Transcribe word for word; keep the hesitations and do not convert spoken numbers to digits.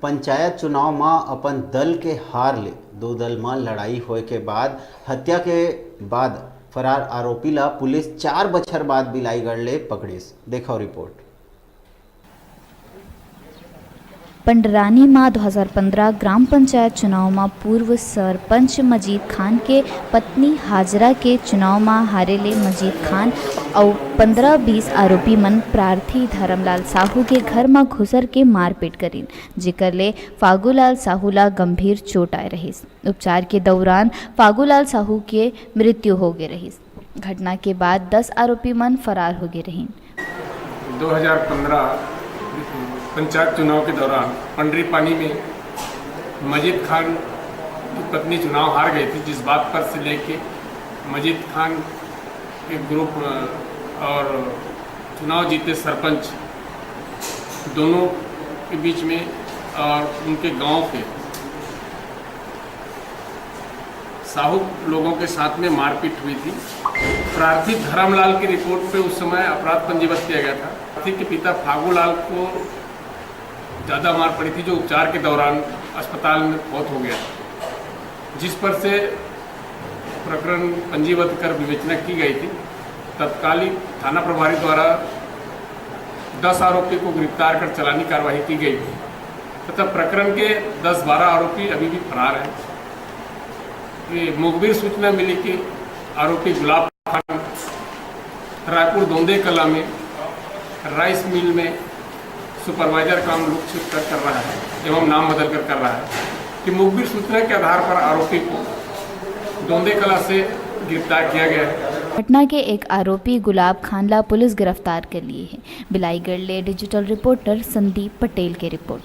पंचायत चुनाव म अपन दल के हार ले दो दल म लड़ाई होए के बाद हत्या के बाद फरार आरोपी ला पुलिस चार बछर बाद बिलाईगढ़ ले पकड़िस। देखव रिपोर्ट। पंडरानी म दो हज़ार पंद्रह ग्राम पंचायत चुनाव म पूर्व सरपंच मजीद खान के पत्नी हाजरा के चुनाव म हारे ले मजीद खान अउ पंद्रह बीस आरोपी मन प्रार्थी धरमलाल साहू के घर म घुसर के मारपीट करिन, जेकर ले फागूलाल साहू ला गंभीर चोट आए रहिस। उपचार के दौरान फागूलाल साहू के मृत्यु हो गे रहिस। घटना के बाद दस आरोपी मन फरार हो गे रहिन। दो हज़ार पंद्रह पंचायत चुनाव के दौरान पंडरी पानी में मजीद खान की पत्नी चुनाव हार गई थी, जिस बात पर से लेके मजीद खान के ग्रुप और चुनाव जीते सरपंच दोनों के बीच में और उनके गांव के साहू लोगों के साथ में मारपीट हुई थी। प्रार्थी धरमलाल की रिपोर्ट पे उस समय अपराध पंजीबद्ध किया गया था। प्रार्थी के पिता फागूलाल को ज़्यादा मार पड़ी थी, जो उपचार के दौरान अस्पताल में फौत हो गया, जिस पर से प्रकरण पंजीबद्ध कर विवेचना की गई थी। तत्कालीन थाना प्रभारी द्वारा दस आरोपी को गिरफ्तार कर चालानी कार्यवाही की गई तथा प्रकरण के दस बारह आरोपी अभी भी फरार हैं। ये मुखबिर सूचना मिली कि आरोपी गुलाब खान रायपुर दोंदे कला में राइस मिल में सुपरवाइजर काम लुक छिप कर कर रहा है एवं नाम बदल कर कर रहा है कि मुखबिर सूचना के आधार पर आरोपी को दोंदे कला से गिरफ्तार किया गया है। घटना के एक आरोपी गुलाब खान ला पुलिस गिरफ्तार कर लिए है। बिलाईगढ़ ले डिजिटल रिपोर्टर संदीप पटेल के रिपोर्ट।